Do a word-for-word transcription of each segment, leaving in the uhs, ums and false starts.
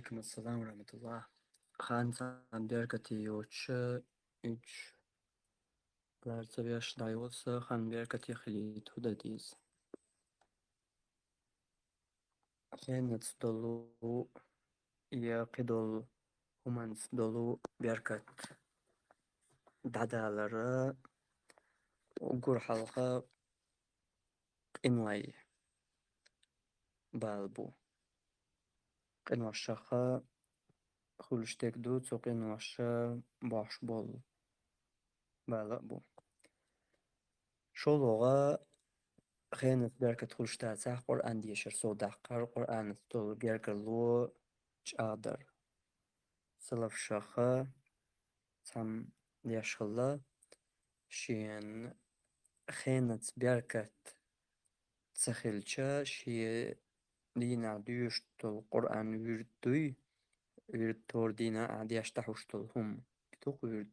Алейкум ассалам ва рахматуллах. Хан цхьан беркате йоцуш, уьш лар ца веш дӀайолуса, хан беркате хилийта хӀун дан деза? Хенаца долу я кхидолу хӀуманца долу беркат дӀадалар уггар хьалха къиной бала бу. Къиношха хуьлуш дерг ду, цу къиноша бохьуш болу бала а бу. ШолгӀа, хенаца беркат хуьлуш дацахь, Къуръан дешар сов даккхар, Къуръанаца долу гергарло чӀагӀдар. Салафшаха цхьамма деш хилла, шен хенаца беркат ца хилча, шен дийнахь доьшуш долу Къуръан вирд дуй, вирд хӀора дийнахь ахь деш дӀахьуш долу хӀума, и ду-кх вирд.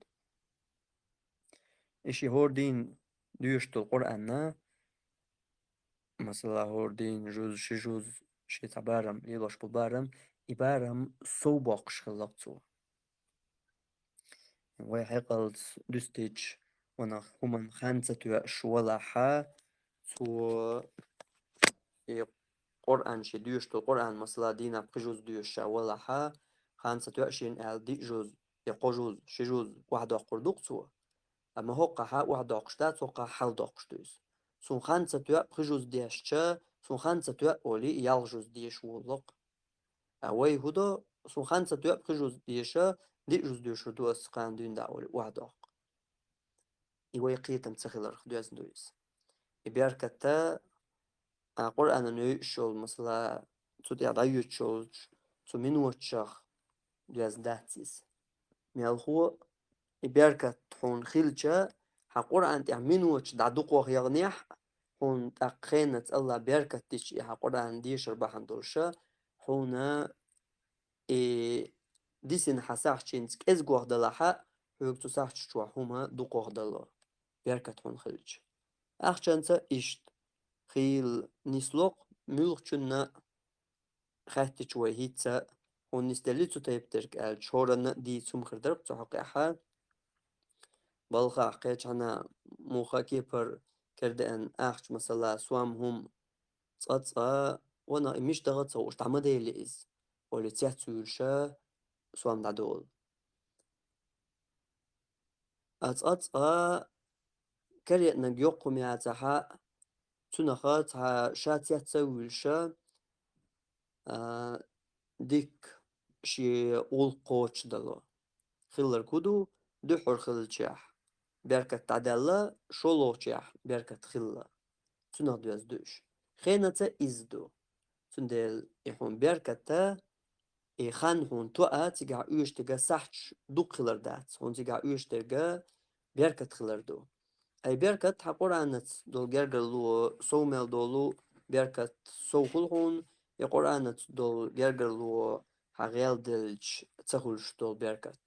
И шен хӀора дийнахь доьшуш долу Къуръанна, масала, хӀора дийнахь жуз, ши жуз, шен цхьа барам, лелош болу барам, и барам сов боккхуш хилла-кх цо. Вай хьекъалца дуьстича, ванах хӀуманна хан ца тоьуш валахь, цо и Къуръан, шен доьшуш долу Къуръан, масала, дийнахь пхи жуз доьшуш ша валахь, хан ца тоьуш шена аьлла, диъ жуз, я кхо жуз, ши жуз охьадоккхур ду-кх цо. Амма хӀокхахь охьадоккхуш дац, хӀокхахь хьалдоккхуш ду иза. Суна хан ца тоьу пхи жуз дешча, суна хан ца тоьу олий, ялх жуз деша волу-кх. А вай хӀун до, суна хан ца тоьу пхи жуз деша, диъ жуз доьшур ду ас кхана дуьйна дӀа олий, охьадоккху. И вай кхетам ца хиларх доьзна ду иза. И беркат а Къуръанан йойуш йолу, масала, цу тӀехь дӀайоьдуш йолчу цу миноташах доьзна дац иза. Мелхо, и беркат хьуна хилча, хьан Къуръан тӀехь миноташ дӀа дукхох яханехь, хьуна тӀаккха хенаца Аллах беркат дича, и хьан Къуръан дешар бахьана долуша, хьуна и дисина хьан сахьчуьнца кӀезгох далахь, хьоьга цу сахьчу чохь хӀума дукхох дало, беркат хьуна хилча. Ахчанца иштта хийла нисло-кх, муьлххачунна а хаьттича вай хӀинца, хьуна нисделлий цу тайпа дерг аьлча, хӀоранна а дийца хӀума хир дара-кх цу хьокъехь. Балхахь кхечхьана муха кепара кердаьнна ахча, масала, сом хӀума цкъа-цкъа, ванах, и мича даха а ца хууш, дӀа ма дели иза, олий, цецвуьйлуша сом дӀадолу. А цкъа-цкъа караэцнарг йоккха хӀума яцахь, цунах цхьа ша цец а вуьйлуша, а, дикка шен гӀуллакх кхочушдало. Хилларг хӀун ду, дуьххьара хиллачохь беркат дӀадаьлла, шолгӀачохь беркат хилла. Цунах доьзна ду уьш. Хенаца иза ду. Цундела и хьуна беркат а, и хан хьуна тоъа, цигахь оьшуш дерг сахьташ дукха хилар дац. Хьуна цигахь оьшуш дерг беркат хилар ду. Ай беркат хьан Къуръанаца долу гергарло сов мел долу беркат сов хуьлу хьуна, и Къуръанаца долу гергарло хьан гӀелделча ца хуьлуш долу беркат.